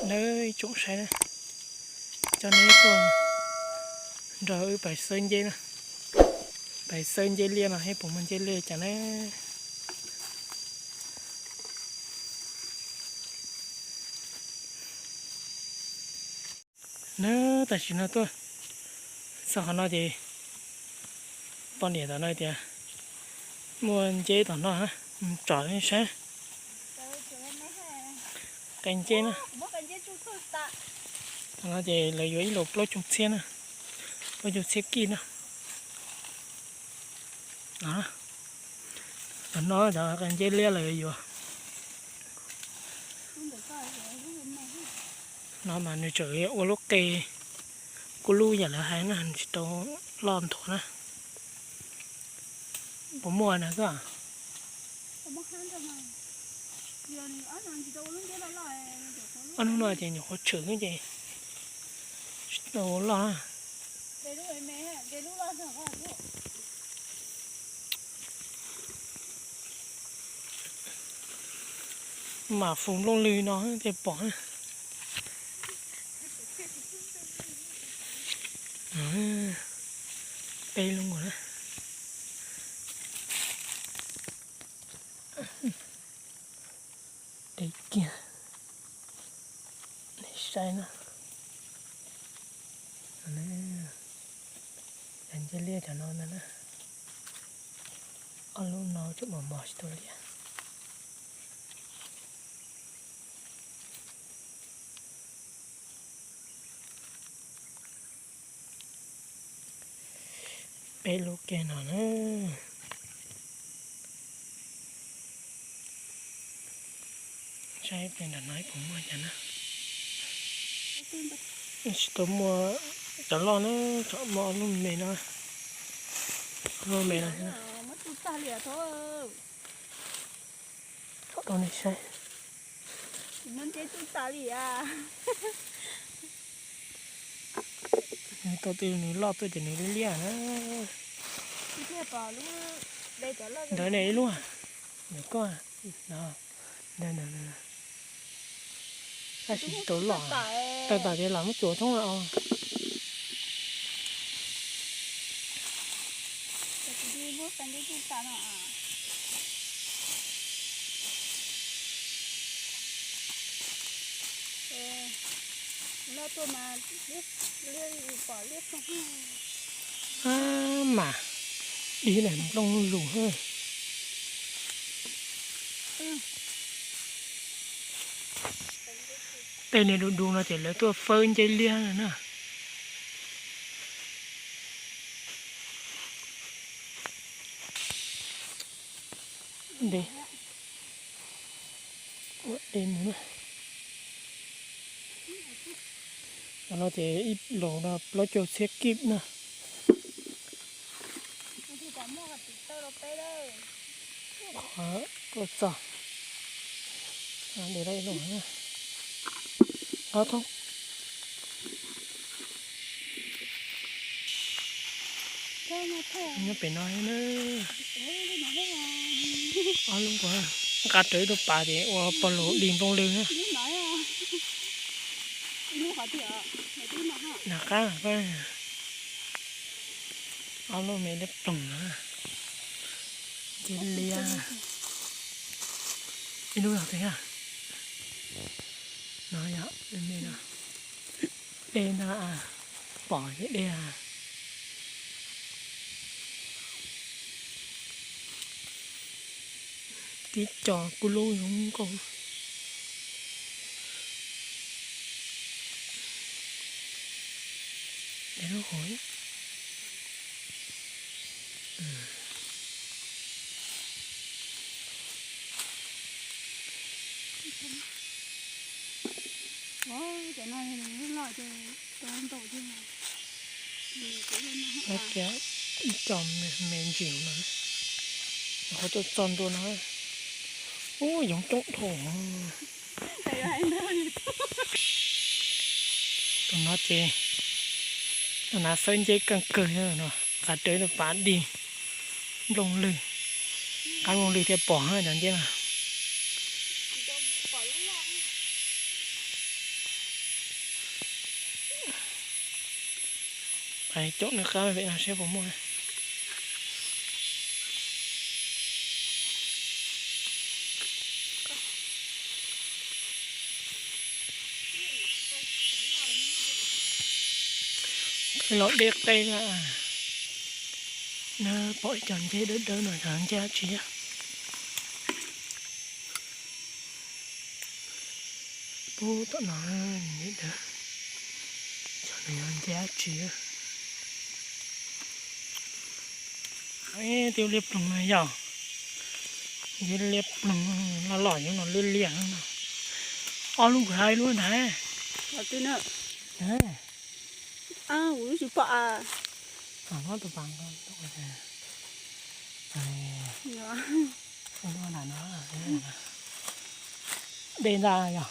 Nawb ib tsoom saib na, coj neb tuaj nrog wb pais xawb nceb na, pais xawb nceb liaj no seb puas muaj nceb liaj cas na. Nawb tam sim no tuaj txog qhov no ces poj niam tom no tias muaj nceb tom no na, tsom nej saib. Qe nceb na. Tom no ces lawv yuav ib los plaub caug txhiab na, plaub caug txhiab kib na. Tom no cov qe nceb liab lawv yuav no mas nws tseem ua lub qe kuj lub yam lawv hais na, tsis tau loj nthuav na. Puas muaj na koj? Ob hnub no ces nyuam qhuav tshwm ces tsis tau loj. Mam fus nplooj lwg no thiaj pom. Peb lub nkaus na. Deb kiag. Nej saib na. Cov nceb liab cov no ntag na. Ob lub no tseem mos mos tsis tau liab. Peb lub kiag no na. Saib pem nram no ib puas muaj cas na. Tsis tau muaj cov loj na, tsuas muaj ob lub me no. Ob lub me no. Thaum rau nej saib. Nws tau twg nws loj tuaj ces nws liab liab na. Ntawd ne ib lub, ntawd koj, ntawd, ntawd, ntawd. Tab sis tsis tau loj, tawm tas ces lam muab tsuav thoob os. Ab mas, dib daim nplooj lug. Tej niag du du no ces lawv tuaj fawb nceb liab na. Ua dej mus na. Cov no ces ib los no plaub caug txhiab kib na. Qhov tuaj txog. De lawm ib lub na. Qhov thoob. Nyob pem no na. Ob lub nqua nqa rawv tus pas ces ua pog lus dig nplooj lwg na. Nag qab, ob lub me liab ploog na. Nceb liab. Ib lub no twg a? No yog me no. Dej ntag, pom dej. Tib co kuj lub zoo nkauj. Dej lub hauv. Cov no loj ces tau ntaus thiab. Kiag ib co me ntsis no, qhov tuaj txog ntua no. Ub, yoov coob dhau. Tus no ces tus nav xawb nceb keej kawg no, nqa rawv tus pas dig nplooj lwg, qab nplooj lwg thiaj pom cov nceb no. Pais caum nws qab pem no seb puas muaj. Los deb qeb na. Na pom ib co nceb dawb dawb no yog nceb dab tsi? Pub tom no, nceb dawb, xyov nws yog nceb dab tsi. Twb liab ploog no yog, nceb liab ploog, loj loj yog no liab liab no. Ob lub nkawd hais lub ntag. Dej ntag yog,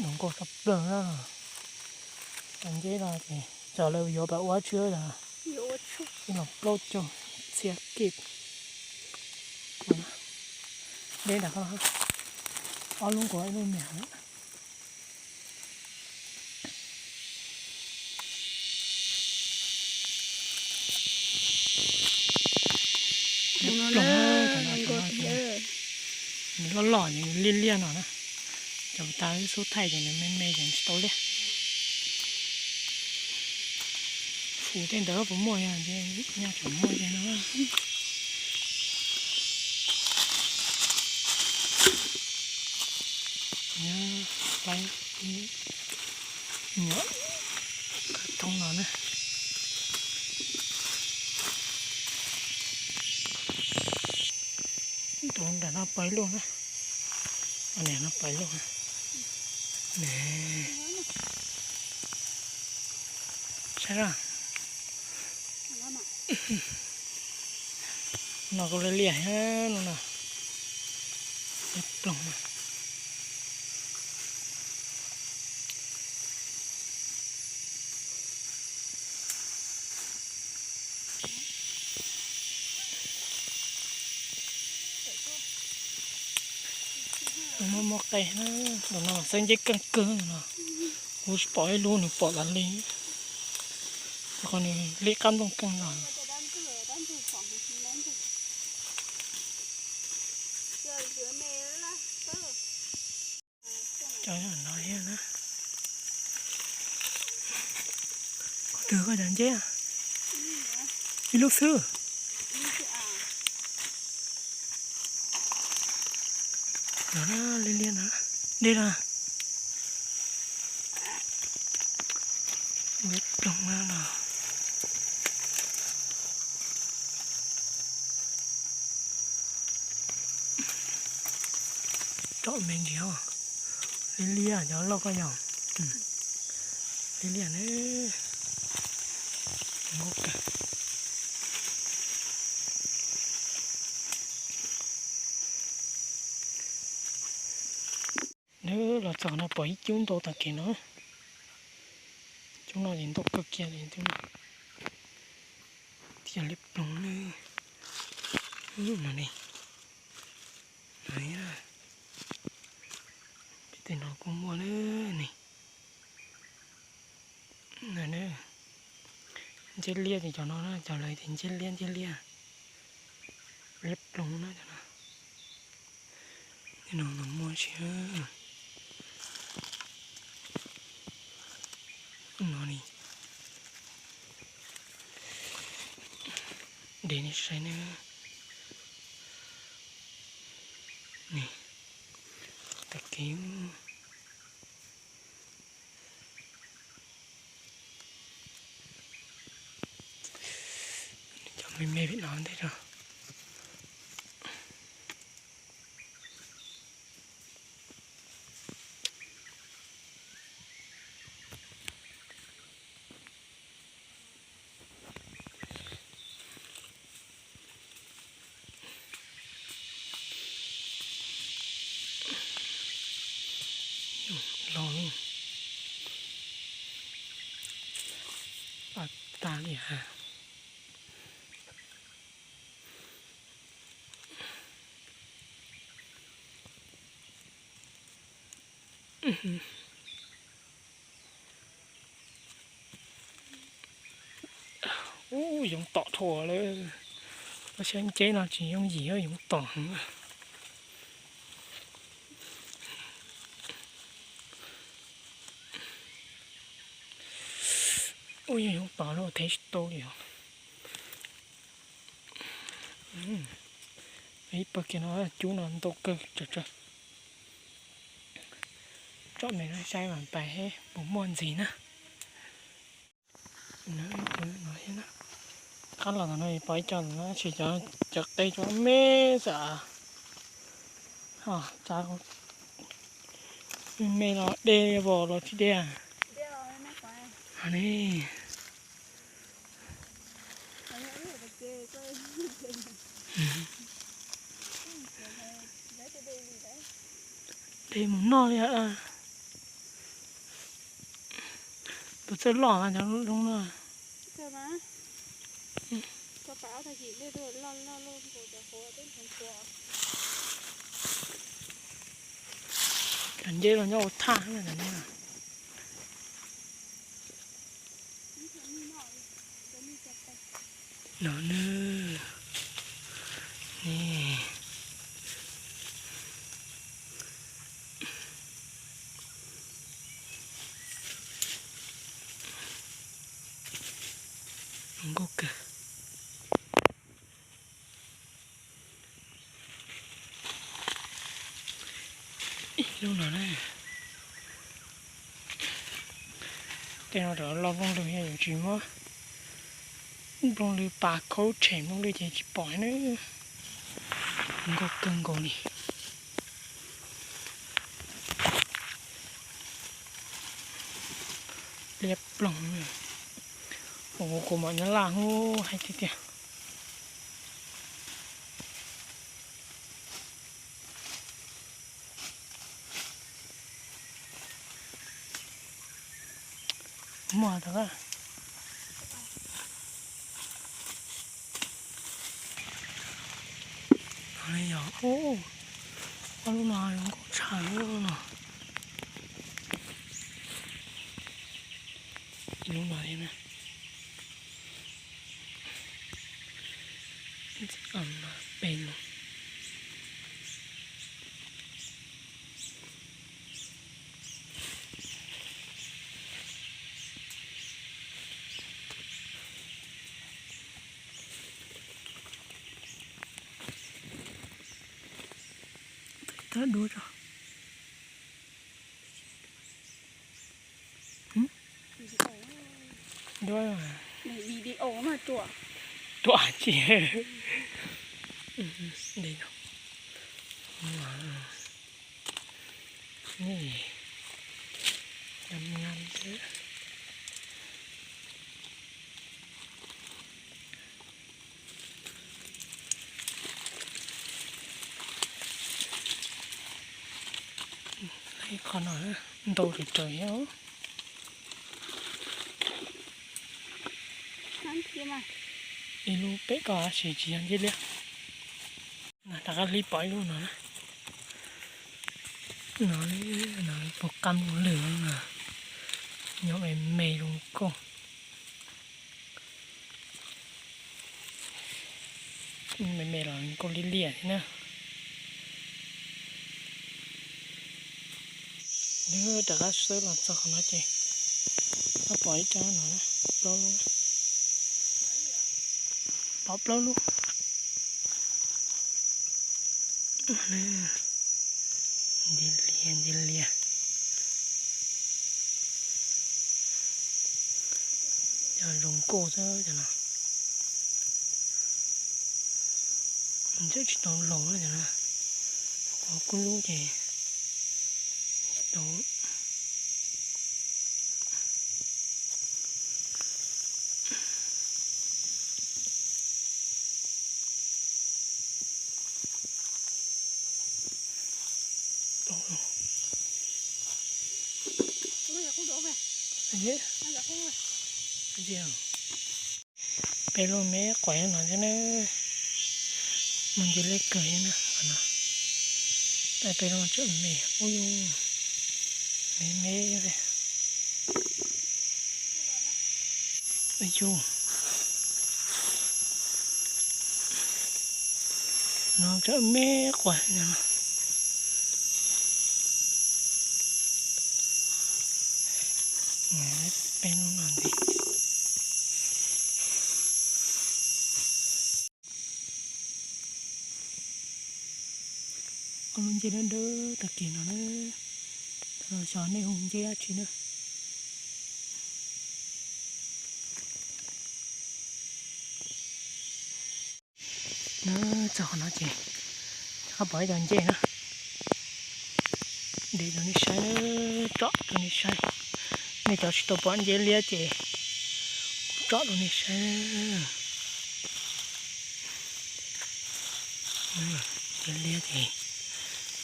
nws nkauj tshaj plaws na. Cov nceb no ces txawm lawv yuav pab ua tshuaj los, ib los plaub caug txhiab kib. Dej ntag, ob lub nkaus ib lub me. Nws loj loj, nws liab liab no na. Cov tas wb xub thaij ces nws me me ces tsis tau liab. Fus tej ntawd puas muaj, nyaj tseem muaj li no. Nyuam, nyuam thoob no na. Tus nram no pais luaj na. Niam no pais luaj. Saib na. No kuj liab liab thiab no na. Ploog na. Muaj muaj qe na, tus no xwb nceb keej kawg no. Kuv tsis pom ib lub nws pom tas li. Qhov nws liab qab nplooj keej no. Cov no thiab na. Qhov twg koj cov nceb? Ib lub xwb. No na, liab liab na. Dej na. Liab ploog na no. Tsom me ntsis os. Liab liab cov loj koj yog. Liab liab na. Nws los txog no pom ib cub ntau tag kev no. Cub no ces ntau kawg kiag li cub no. Thiaj liab ploog na. No ne. Pem tej no kuj muaj na ne. Nceb liab ces cov no na, cov lawv tias nceb liab nceb liab. Liab ploog na cov no. Tej no mas muaj tsis. No ne. Ntev nej saib na. Ne, tag kev. Cov me me pem no ntej no. Los, a, tas li ha. Ub, yoov tom dhau lawm. Ua siab nceb no tsis yooj yim, yoov tom heev. Ub, yog yoov tom no thev tsis tau li os. Ib pawg kiag no cub no ntau kawg tsawv tsawv. Tsom me no saib mas pais puas muaj ntxiv na. Qab los no pom ib co no tab sis cov qe cov me xwb. Tsav me los dej vos los tsis dej. Dej mus noj li. Tus txawj loj mas cov zoo no. Cov nceb los nyob ua thaj na. No ne. Nkauj kawg. Ib lub no na. Tej no rov loj nplooj lwg, yog yuav tsis muab nplooj lwg pas khaub tshem nplooj lwg ces tsis pom na. Nkauj kawg nkaus li. Liab ploog. Ua kuv mom nyob laj hub hais tiag tiag. Muaj tau. Yog, ob lub no zoo nkauj tshaj lub no. Ib lub no thiab na. Peb lub. Tab duab tso. Duab. Tuaj tsis. Qhov no ntau raws raws thiab. Ib lub pem ko tab sis tsis yog nceb liab. Rov qab hlib pom ib lub no na. No, no puas qab nplooj lwg no. Nyob me me zoo nkauj. Me me los nkauj liab liab thiab na. Nws rov qab xawb los txog qhov no ces pom ib co no, plaub lub. Pom plaub lub. Ntsia lias, ntsia lias. Cov zoo nkauj xwb cov no. Ntxim tsis tau laus na cov no. Kuj lub ces tsis tau. Peb lub me quav no thiab na. Muaj ntsis liab kawg thiab na qhov no. Peb lub no tseem me, ub, me me. Ub, yus, No tseem me quas no. Peb lub no ntxiv. Ob lub nceb dawb dawb tag kis no na. Xyov nej hu nceb dab tsi na. Na, txog qhov no ces rov qab pom ib co nceb na. Ntes rau nej saib, tsom rau nej saib. Nej cov tsis tau pom nceb liab ces kuv tsom rau nej saib. Nceb liab ces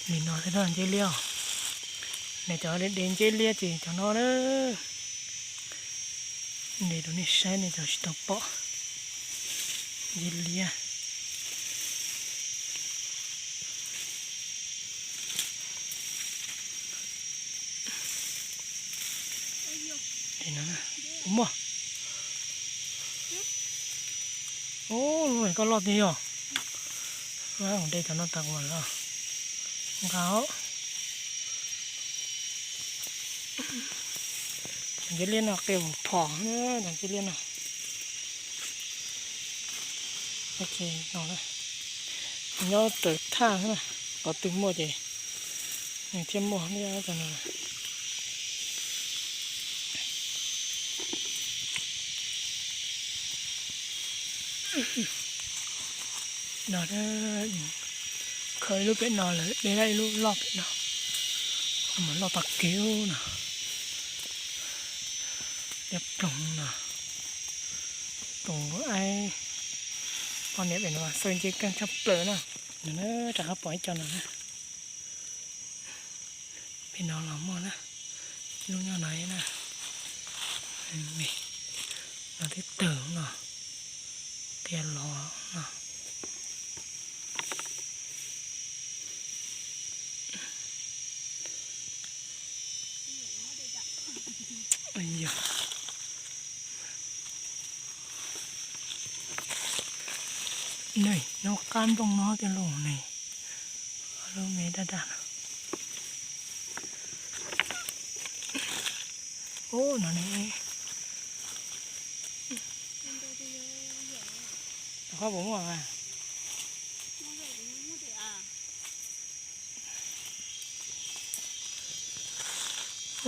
li no thiaj li nceb liab os. Nej cov de nceb liab ces cov no na. Ntes rau nej saib, nej cov tsis tau pom nceb liab. Muaj. Ub, lub no koj loj tiag yog. Ua de cov no tas kuv mam los nqa. Cov nceb liab no qia phom, cov nceb liab no. Nyob raws thaj, qhov twg muaj ces nws thiaj muaj. No, khawb ib lub pem no lawm, de lawm ib lub loj pem no, mas loj tag kiag no. Liab ploog no, tus aib poj niam pem no xawb nceb keej tshaj plaws na. No na, rov qab pom ib co no na. Pem no los muaj na, lub nyob no na. No twb tawg no, qia los no. Nws nyob qab nplooj no tiag lauj ne. Lub me daj daj no. Ub, no ne. Qhov puas muaj?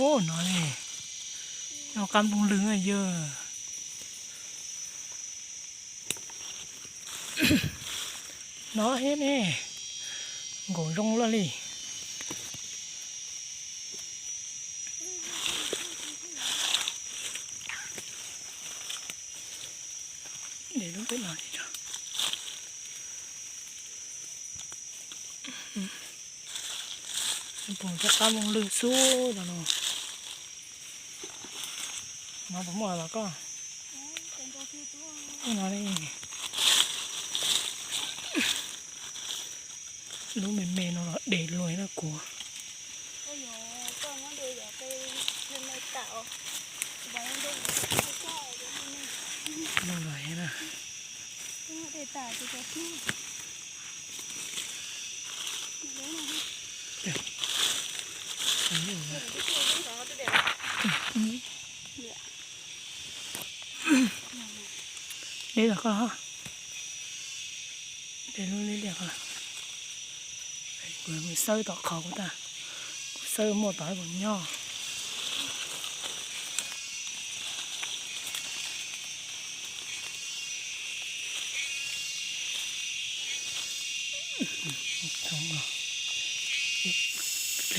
Ub, no ne. Nyob qab nplooj lwg yawg. No thiab ne, nkaum zoo loj li. Ntes lub pem no li tso. Pum rov qab moo lwg xwb no. No puas muaj los koj? No li. Lub me me no los de luag na kuv. No los na. Deb los koj, deb lub liab liab koj. Kuv xawb tom qhov kuv tag, kuv xawb muaj tom puas nyob.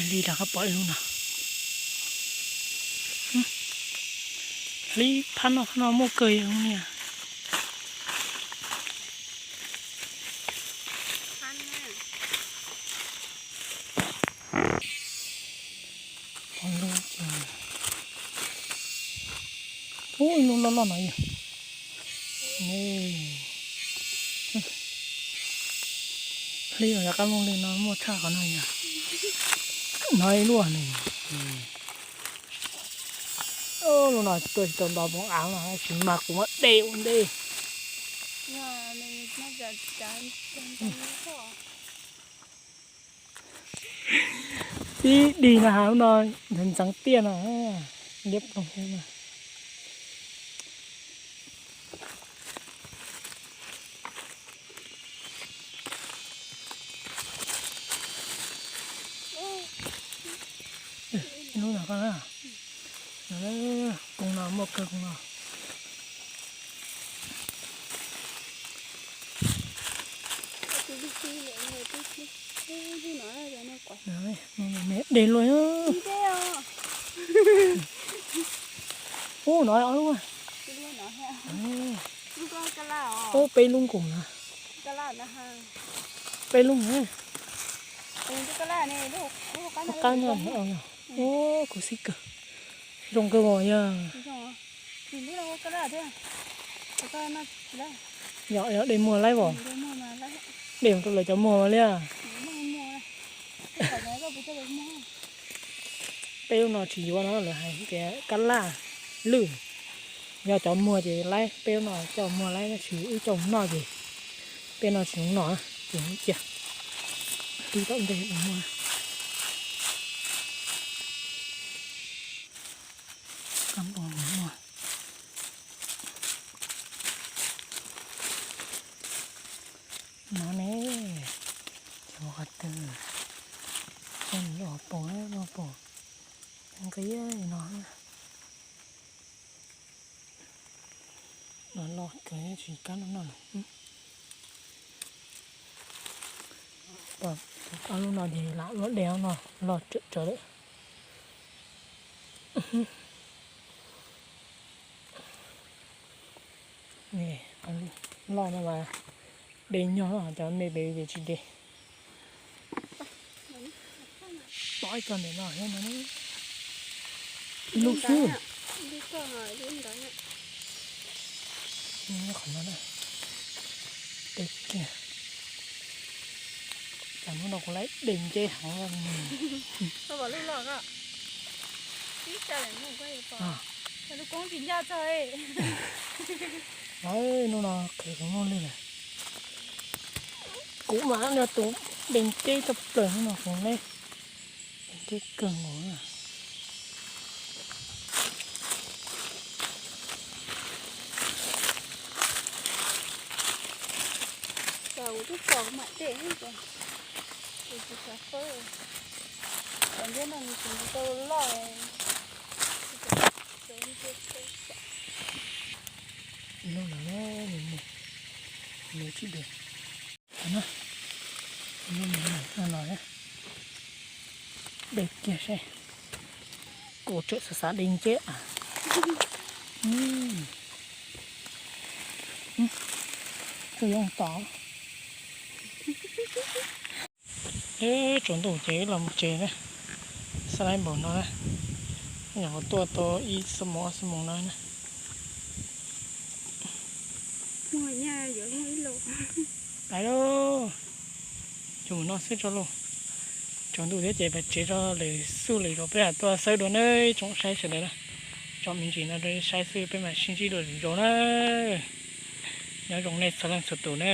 Li rov qab pom ib lub no. Hlib phab no, phab no muaj kawg yog niag. Ub, ib lub loj loj no yog. Hlib rov qab moo li no muaj tshaj qhov no yog. No ib lub ne. Lub no tuaj tsis tau nto poov av no tsis mas kuv muab de ua ntej. Ib dig na ha no, ntxeev tiaj no, liab ploog thiab na. Hnub no ko, koog no muaj kawg koog no. Dej luaj. Ub, no ob lub. Ub, peb lub nkaus na. Peb lub na. Qab no, ub, khuv xim kawg. Zoo kawg os yog. Yog, yog dej muag laib os. Dej rau lawv cov muag li. Peb lub no tsis yuav no lawv hais tias kab laj lwj. Yog cov muag ces laib, peb lub no coj muag laib tab sis wb coj mus noj ces peb no tsis zoo noj ces cia twb tom ntej mus muag. Kab npua mus muag. No ne, ces mus qhov twg, lub hauv paus, lub hauv paus nqis no. No loj kawg tsis kam noj lawm. Ob lub no ces lam luaj dej no loj tsawv tsawv lawm. Loj no mas dej nyog, cov me pem ces tsis dej. Pom ib co ntawm no thiab no, ib lub xwb. Qhov no dej kiag. Cas hnub no kuv laib dej nceb heev. Hnub no qhwv kuv muaj lwj lawm. Kuv mas yog tus dej nceb tshaj plaws hnub no kuv laib dej nceb kawg nkaus. Lub no, lub tsis dej. Lub no, lub no, dej kiag seb. Kuv tseem xav xav dej nceb. Kuj yuav mus tom. Tsaus ntuj ces wb los mus tsev na. Xab laib npaum no na, nyuam qhuav tuaj tau ib xuab moos ob xuab moos no na. Pais lauj, coj mus noj xwb tso lauj. Tsaus ntuj thiab ces pais tsev tso, lwm xub lwm zaus peb mam tuaj xawb dua nawb ib tsoom saib sawv daws na. Tso me ntsis no rau saib xwb peb mam sib ntsib dua lwm zaus na. Nyob zoo nej txhua leej txhua tus na.